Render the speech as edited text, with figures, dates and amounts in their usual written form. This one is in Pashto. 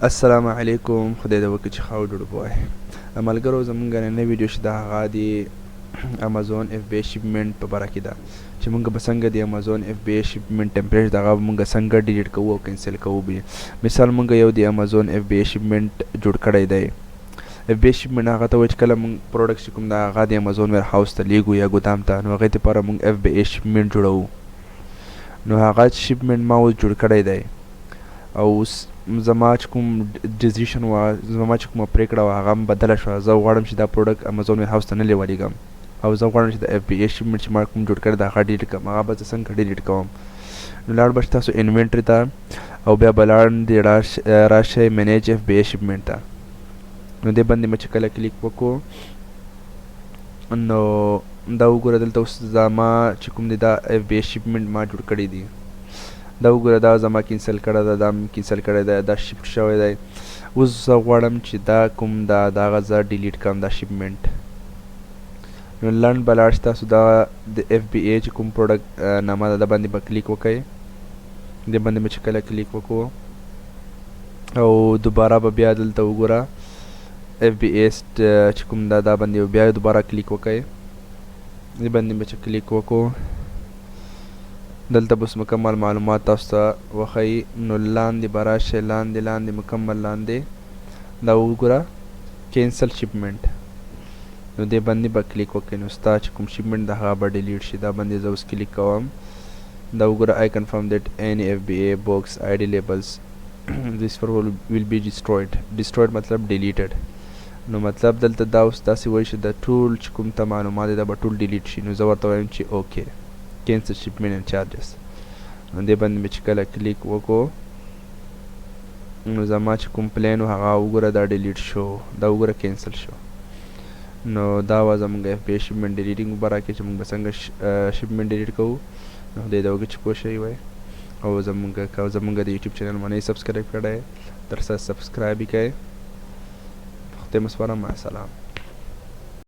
السلام علیکم، خدای دې وکړي چې ښه او جوړ به وئ. ملګرو، زمونږ نننۍ ویډیو چې ده، هغه د امازون اف بي شپمنټ په باره کې ده چې مونږ به څنګه د امازون اف بي شپمنټ ټمپلیټ دغه مونږ څنګه ډیلیټ کوو او کینسل کوو به. مثال، مونږ یو د امازون اف بي شپمنټ جوړ کړی دی. اف بي شپمنټ هغه ته وایي چې کله مونږ پروډکټ چې کوم ده، هغه د امازون ویر هاوس ته لیږو یا ګودام ته، نو هغې لپاره مونږ اف بي شپمنټ جوړوو. نو هغه شپمنټ ما اوس جوړ کړی دی او اوس زما چې کوم ډیسیژن وه، زما چې کومه پریکړه وه، هغه هم بدله شوه. زه غواړم چې دا پروډکټ امازون ویر هاوس ته نه ولیږم او زه غواړم چې د اف بي ای شپمنټ چې ما کوم جوړ کړی دا هغه ډیلیټ کړم. هغه به زه څنګه ډیلیټ کوم؟ نو لاړ به تاسو انوینټري ته او بیا به لاندې راشئ منیج اف بي ای شپمنټ ته. نو دې باندې مې چې کله کلیک وکړو، نو دا وګوره، دلته اوس زما چې کوم دی، دا اف بي ای شپمنټ ما جوړ کړی دی. دا وګوره، دا زما کینسل کړی ده، دا مې کینسل کړی دی، دا شفټ شوی دی. اوس زه غواړم چې دا کوم دا دغه زه ډیلیټ کړم دا شپمنټ. نو لنډ به لاړ شئ تاسو دا د اف بي ای چې کوم پروډکټ نامه ده، دا باندې به کلیک وکړئ. دې باندې به چې کله کلیک وکړو او دوباره به بیا دلته وګوره، اف بي ایس چې کوم دا، دا باندې بیا دوباره کلیک وکړئ. دې باندې به چې کلیک وکړو، دلته بس مکمل معلومات تاسو ته وښیي. نو لاندې به راشئ، لاندې، لاندې، مکمل لاندې، دا وګوره، کینسل شپمنټ. نو دې باندې به کلیک وکړئ، نو ستا چې کوم شپمنټ د هغه به ډیلیټ شي. دا باندې زه اوس کلیک کوم. دا وګوره، I confirm that any FBA box ID labels this for will be destroyed. Destroyed مطلب deleted. نو مطلب دلته دا اوس داسې وایي چې د ټول چې کوم ته معلومات دا به ټول ډیلیټ شي. نو زه ورته وایم چې اوکې، cancel shipment and charges. نو دې باندې مې چې کله کلیک وکړو، نو زما چې کوم پلان و، هغه وګوره، دا ډیلیټ شو. دا وګوره، کینسل شو. نو دا وه زمونږ اف بي شپمنټ ډیلیټینګ باره کې چې موږ به څنګه شپمنټ ډیلیټ کوو. نو خدای دې وکړي چې پوه شئ وای او زمونږ که زمونږ د یوټیوب چینل مو نه سبسکرایب کړی، تر څه سبسکرایب یې کړئ. خدای مو سپارم، مع السلام.